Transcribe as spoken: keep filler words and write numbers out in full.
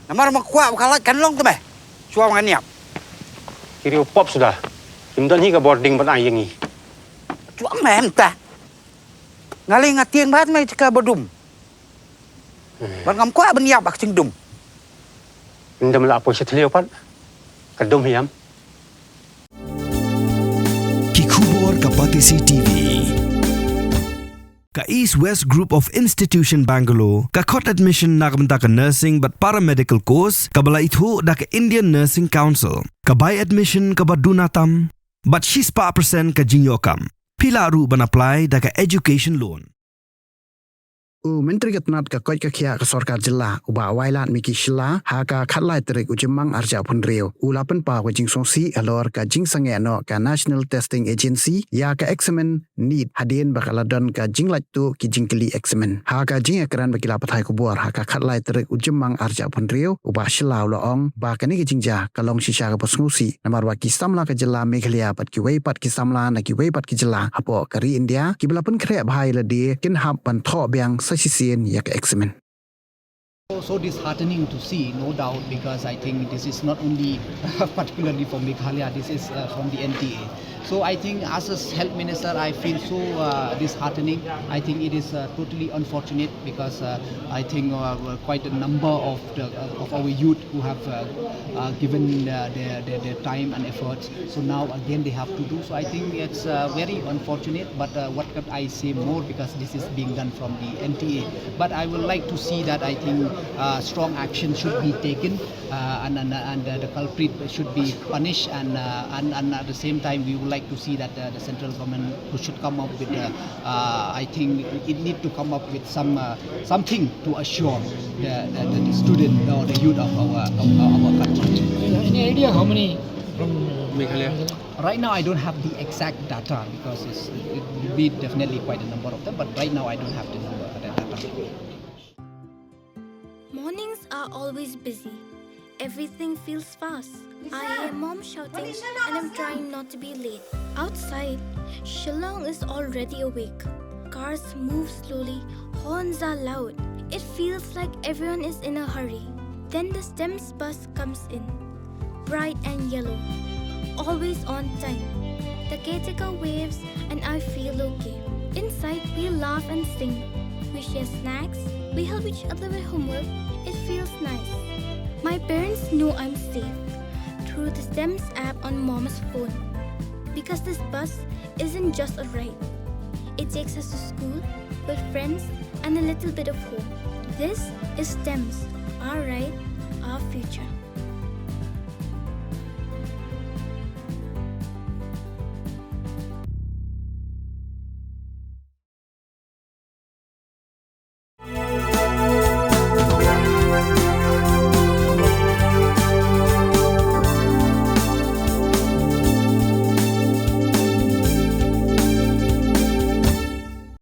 Namar ma kwah ba ka lait kan long te me. Shuwa ngan ïap. Ki riew pop suda. Kim don hi ka bording ban ai ïa ngi. Shuwa me mynta. Nga lei nga tieng bad me ka ba dum. Bad ngam kwah ban ïap bad ka jingdum. Ynda me la poi sha thliew pat. Ka dum hiam. Ki khubor ka Batesi T V. Ka East West Group of Institution Bangalore ka khot admission na ka bynta ka nursing bad paramedical course kaba la ithuh da ka Indian Nursing Council. Ka bai admission kaba duna tam bad shispah percent ka jingïoh kam. Phi lah ruh ban apply da ka education loan. U Myntri ka tnat ka koit ka khiah ka sorkar jylla, u Bah Wailadmiki Shylla, ha ka khatlai tarik u Jymmang arhajar arphew hynriew, u la pynpaw ka jingsngewsih halor ka jingsangeh noh ka National Testing Agency ïa ka eksamin NEET hadien ba ka la don ka jinglait tuh ki jingkylli eksamin. Ha ka jingïakren bad ki lad pathai khubor ha ka khatlai tarik u Jymmang arhajar arphew hynriew, u Bah Shylla u la ong ba kane ka jingjia ka long shisha kaba sngewsih namar ba ki samla ka jylla Meghalaya bad kiwei pat ki samla na kiwei pat ki jylla hapoh ka ri India kiba la pynkhreh bha ïa lade kin hap ban thoh biang sa shisien ïa ka eksamin. So, so disheartening to see, no doubt, because I think this is not only particularly for Meghalaya, this is uh, from the N T A. So I think as a health minister, I feel so uh, disheartening. I think it is uh, totally unfortunate because uh, I think uh, quite a number of the, uh, of our youth who have uh, uh, given uh, their, their, their time and efforts. So now again they have to do. So I think it's uh, very unfortunate. But uh, what could I say more, because this is being done from the N T A. But I would like to see that I think uh, strong action should be taken. Uh, and and, and uh, the culprit should be punished, and uh, and, and at the same time we would like to see that uh, the central government should come up with uh, uh, I think it need to come up with some uh, something to assure the, the, the student or the youth of our of our country. Any idea how many from Meghalaya? Right now I don't have the exact data because it's, it will be definitely quite a number of them, but right now I don't have the number, the data. Mornings are always busy. Everything feels fast. I hear mom shouting and I'm trying not to be late. Outside, Shillong is already awake. Cars move slowly, horns are loud. It feels like everyone is in a hurry. Then the STEMS bus comes in. Bright and yellow. Always on time. The caretaker waves and I feel okay. Inside, we laugh and sing. We share snacks. We help each other with homework. It feels nice. My parents know I'm safe through the STEMS app on mom's phone. Because this bus isn't just a ride, it takes us to school, with friends, and a little bit of home. This is STEMS, our ride, our future.